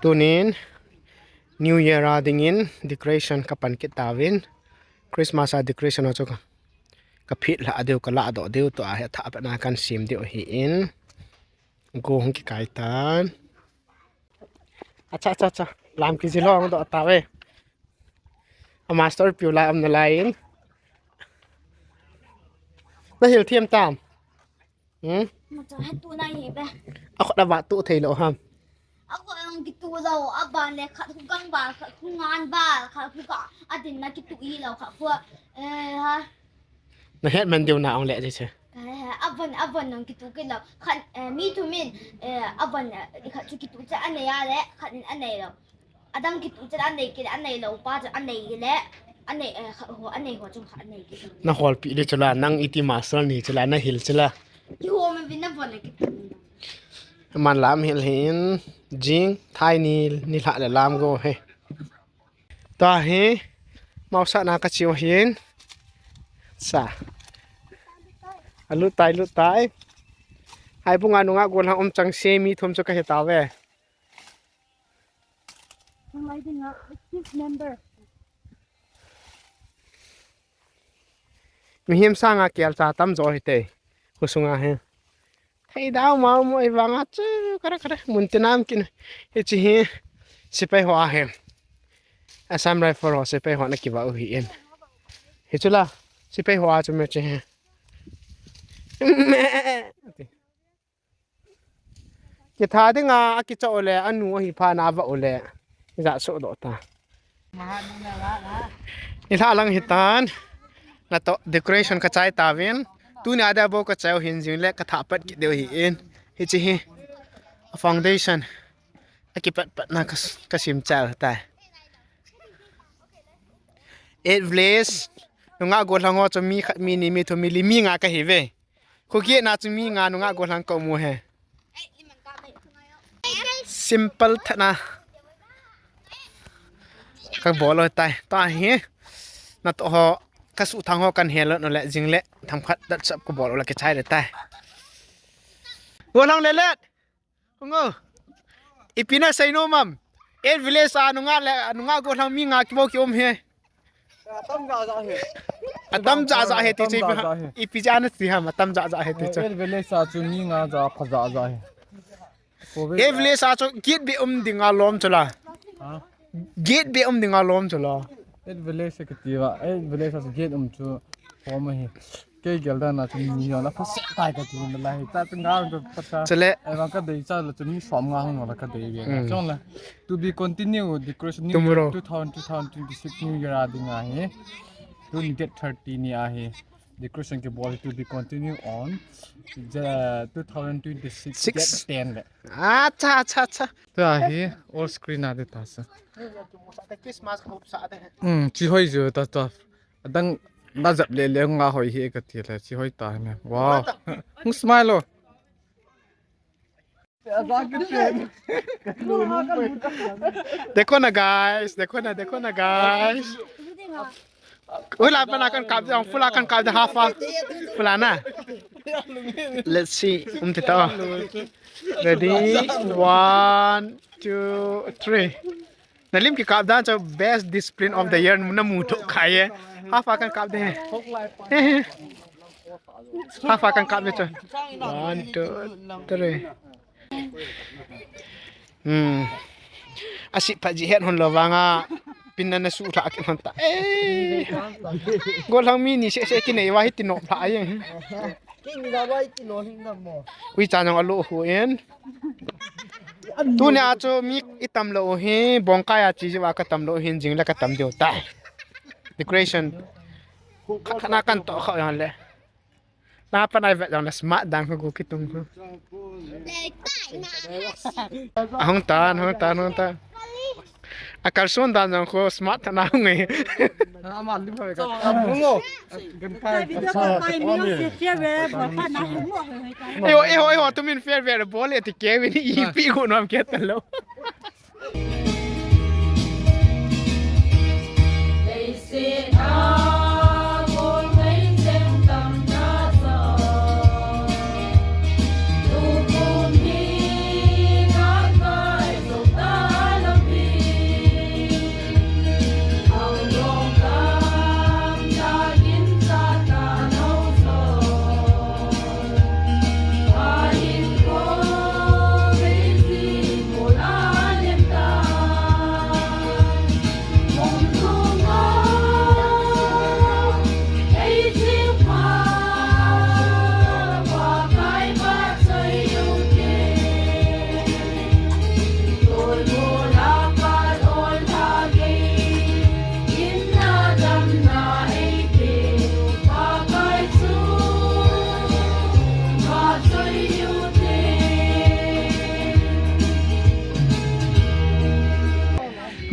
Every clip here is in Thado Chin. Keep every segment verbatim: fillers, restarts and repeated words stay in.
Tunin New Year a dingin decoration kapan kit tauvin. Christmas a decoration ho chu ka, kaphit lha diu, kala doh diu, tua hi athah petna kahin sem diu ahin. Go hung kikai tan. Acha, acha, acha. Lam kijil ho hung doh tauve. A master piu lai um nalai in. Nahil them tam? Hmm? Macha he tu nai hi be. Akhut ava tu thei lou ham. Akhut ang kitu lou, aban le khat khu gang bal, khat khu ngan bal, khat khu ka, adin na kitu hi lou, khat khu, eh, ha. Nahet man diu na ong le ji che. Ka he, aban, aban ang kitu kit lou. Khat, eh, mi thum in, eh, aban, eh, khat chu kitu cha anei a le, khat in anei lou. Adang kitu chu anei kit, anei lou pa chu anei le, anei, eh, kha, ho, anei ho chung kha anei kit. Nahol pi le chula, nang iti master ni chula, nahil chula. Kihom vin nabon le kitu. Man lam hil hin, jing, thai ni, ni lha le lam go he. Tua hi, mausa na kachiu hin. Sa. Alut tai, lut tai. Haibung a nungah gollhang um chang se mi thum chu kahe tauve. Nang lai dinga active member. Mihem sanga kelcha tamjo hite. Khosunga hi. Thei dau mau mo i vanga chu kara kara mun tinam kin. Hichi hi. Sipai ho ahi. Assam Rifle ho sipai ho na kiva u hi in. Hichula. Sipai ho a chu me chi hi. Kitha dinga, akicha u le, anu ahi pha na va u le. Ija so do ta. Ni tha lang hitan. Nato decoration kachai tauvin. Tuni a dia bo kachai u hin jing le katha pat kit diu hi in. Hichi hi. A foundation. Akipat pat na kas-, kasim chai tai. Eight village. Nungah gollhang ho chu mi khat mi ni mi thum mi li mi nga kahi ve. Kho kit na chu mi nga nungah gollhang ka um u he. Simple thana. Kabol u tai. Tua hi. Nato ho. Kasuthang ho kan hel u le jing le. Themkhat dat sap kabol u le kichai le tai. Gollhang le let. Hung o. Ipi nasei nom am. Eight village a nungah le, nungah gollhang mi nga kibo ki um he. Atam ja ja he. Atam ja ja he ti chu ipi, atam ja ja he. Ipi ja nati ham, atam ja ja he ti chu. Eight village a chu mi nga ja pha ja ja he. Eight village a chu gate be um dinga lom chu la. Ha? Gate be um dinga lom chu la. Eight village kiti va. Eight village a chu gate um chu form hi. Kei gel dan a chu mi jong la pha seh tai kati na lai. Ta chu nga jong pha sa. Chule. Ai vang kadei cha la chu mi som nga hung la kadei ve. Hmm. Chong la. To be continue decoration new year. Tomorrow. Two thousand, two thousand twenty-six new year a dinga hi. Tuni date thirty ni ahi. Decoration kibol to be continue on the two thousand twenty-six. Six. Date ten le. Acha, acha, acha. Tua hi all screen a ding ta sa. Christmas ko sa de. Hmm, chi hoi jo ta ta. Adang na jap le le nga hoi hi kati le chi hoi ta ne. Wow. Hung smile lo. Dekho na guys, dekho na, dekho na guys. Ula pana kan kap jong, pula kan kap jong half a. Pula na. Let's see. Um tita. Ready? One, two, three. Nalim kikap dan chu best discipline of the year namu tho khai e. Half a kan kap de. Half a kan kap de chu. One, two, three. Hmm. Asi pha ji het hon lo vanga. Pin na na su tha kin hon ta. Eh. Gollhang mi ni se se kinei va hi ti nop tha ai. King da vai ti lo hing da mo. Ui cha nong alo hu en. Tuni a chu mi i tam lo hi, bongkai a chi jiva ka tam lo hin jing le ka tam deu ta. Decoration. Kha, kha na kan to kha yan le. Na pa nai vet jong le smart dang ko kitung ko. Ahung tan, ahung tan, ahung tan. A kalson dan jong ko smart na hung ngai. Ama lim ka. Video ko kai mi se fe ve, ba pa na hung mo. Eho, eho, eho, tumin fe ve bol e ti ke vi ni ipi ko nom ke ta lo.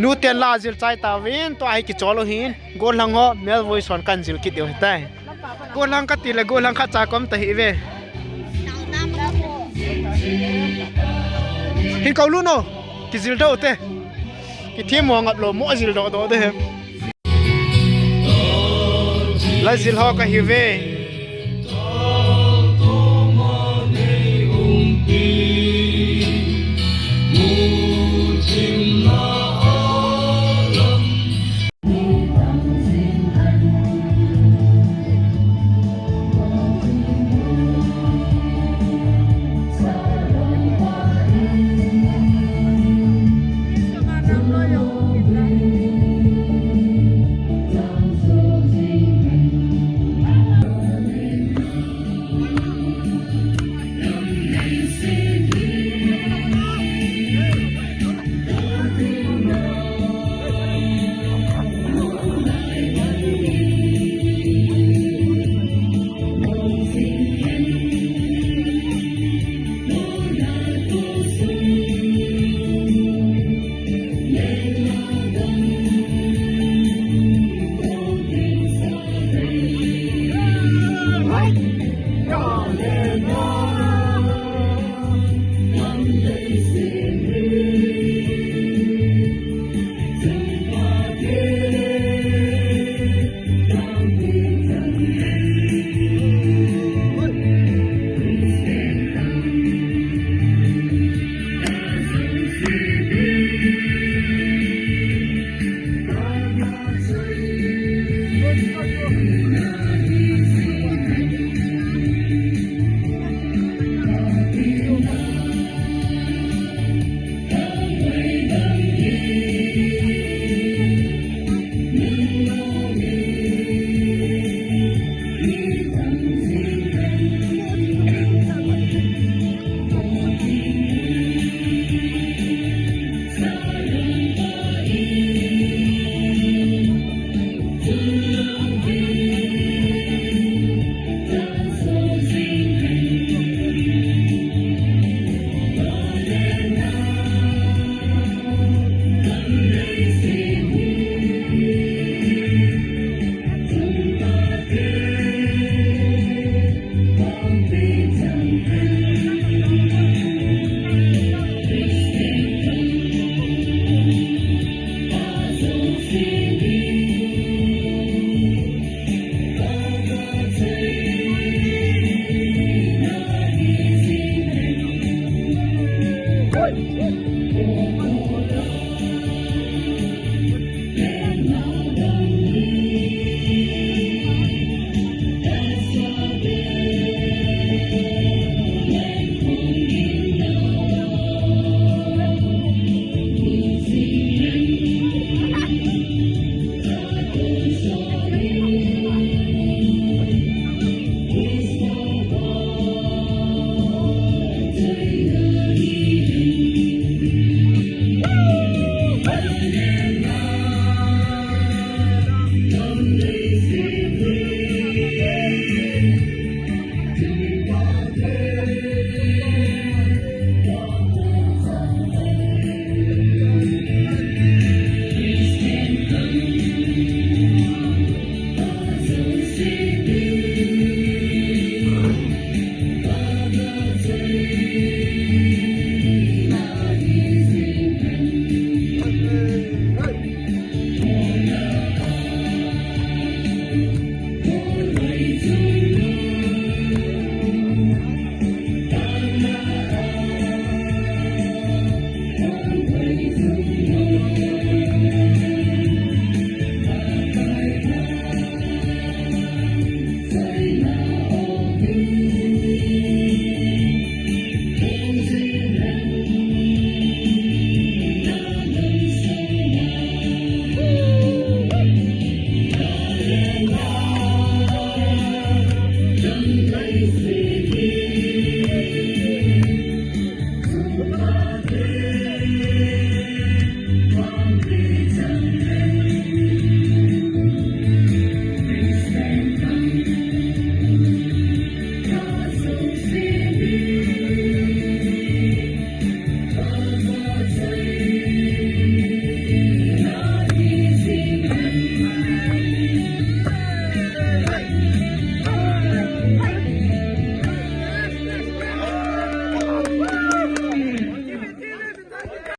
Nu ten la jil chai tauvin, tua hi kichol u hin. Gollhang ho, melvoi son kan jil kit diu hitai. Gollhang kati le gollhang khat cha kom ta hi ve. Hin kau lu no. Kijil do te. Kithem mo ngap lou mo jil do do de he. La jil ho ka hi ve.